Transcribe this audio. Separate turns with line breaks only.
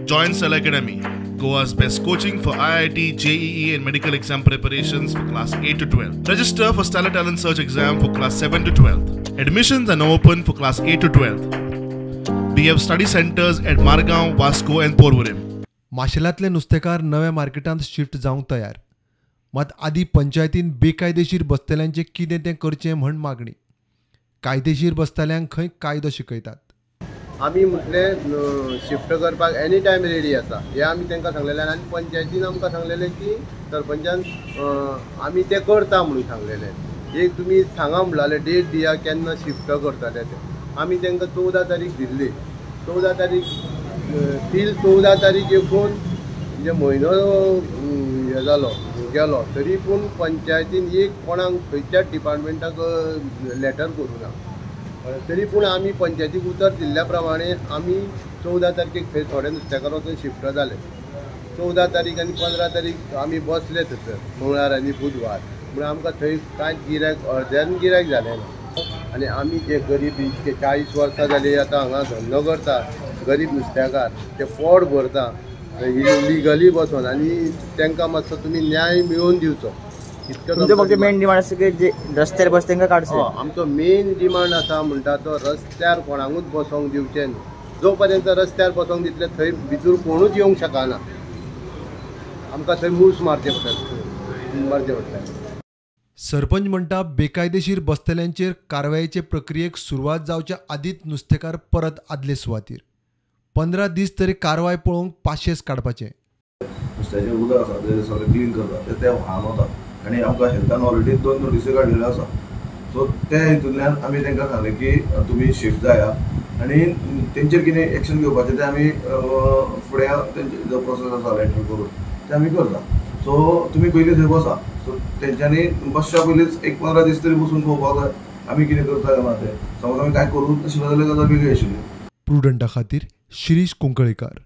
Join Stellar Academy, Goa's best coaching for IIT, JEE and medical exam preparations for class 8 to 12. Register for Stellar Talent Search exam for class 7 to 12. Admissions are now open for class 8 to 12. We have study centers at Margao, Vasco and Porvorim.
माशेलांतले नुस्तेकार नव्या मार्केटांत shift जावंक तयार, मात आदी पंचायतीन बेकायदेशीर बसतल्यांचें कितें तें करचें म्हण मागणी. कायदेशीर बसतल्यांक खंय कायदो शिकयतात.
आमी म्हटलें शिफ्ट करपाक एनी टायम रेडी आसा हें आमी तांकां सांगलेलें आनी पंचायतीन आमकां सांगलेलें की सरपंचान आमी तें करता म्हणून सांगलेलें. एक तुमी सांगा म्हणलें डेट दिया केन्ना शिफ्ट करतले तें. आमी तांकां 14 तारीख दिल्ली. 14 तारीख तील 14 तारीख येवन म्हणजे म्हयनो हें जालो गेलो तरी पूण पंचायतीन एक कोणाक खंयच्याच डिपार्टमेंटाक लेटर करूं ना. तरी पूण आमी पंचायतीक उतर दिल्ल्या प्रमाणे आमी 14 तारखेक थंय थोडे नुस्तेकार वचून शिफ्ट जाले. 14 तारीख आनी 15 तारीख आमी बसले थंयसर मंगळार आनी बुधवार म्हणून आमकां थंय कांय गिरायक अर्द्यान गिरायक जालें ना. आनी आमी जे गरीब इतके 40 वर्सां जाली आतां हांगा धंदो करता गरीब नुस्तेकार ते पोट भरता इलिगली बसोन आनी तांकां मातसो तुमी न्याय मेळोवन दिवचो.
तुमचो फक्त मेन डिमांड आसा की जे रस्त्यार बस तांकां काडचें.
आमचो मेन डिमांड आसा म्हणटा तो रस्त्यार कोणाकूच बसोंक दिवचें न्हू. जो पर्यंत रस्त्यार बसोंक दितले थंय भितर कोणूच येवंक शकना. आमकां थंय मूस मारचें पडटा.
सरपंच म्हणटा बेकायदेशीर बसतल्यांचेर कारवायेचे प्रक्रियेक सुरवात जावच्या आदींच नुस्तेकार परत आदले सुवातीर. 15 दीस तरी कारवाय पळोवंक पाशेस काडपाचें.
नुस्त्याचें उदक आसा तें सगळें क्लीन करता तें व्हाळान वता आनी आमकां हेल्थान ऑलरेडी 2 नोटिसी काडलेल्यो आसा. सो त्या हितूंतल्यान आमी तांकां सांगलें की तुमी शिफ्ट जाया आनी तेंचेर कितें एक्शन घेवपाचें तें आमी फुडें तेंचे जो प्रोसेस आसा लेटर करून तें आमी करता. सो तुमी पयलीं थंय बसा. सो तेंच्यांनी बसच्या पयलींच एक 15 दीस तरी बसून पळोवपाक जाय आमी कितें करता काय ना तें. समज आमी कांय करूंक नाशिल्लें जाल्यार गजाल वेगळी आशिल्ली.
प्रुडंटा खातीर शिरीष कुंकळीकार.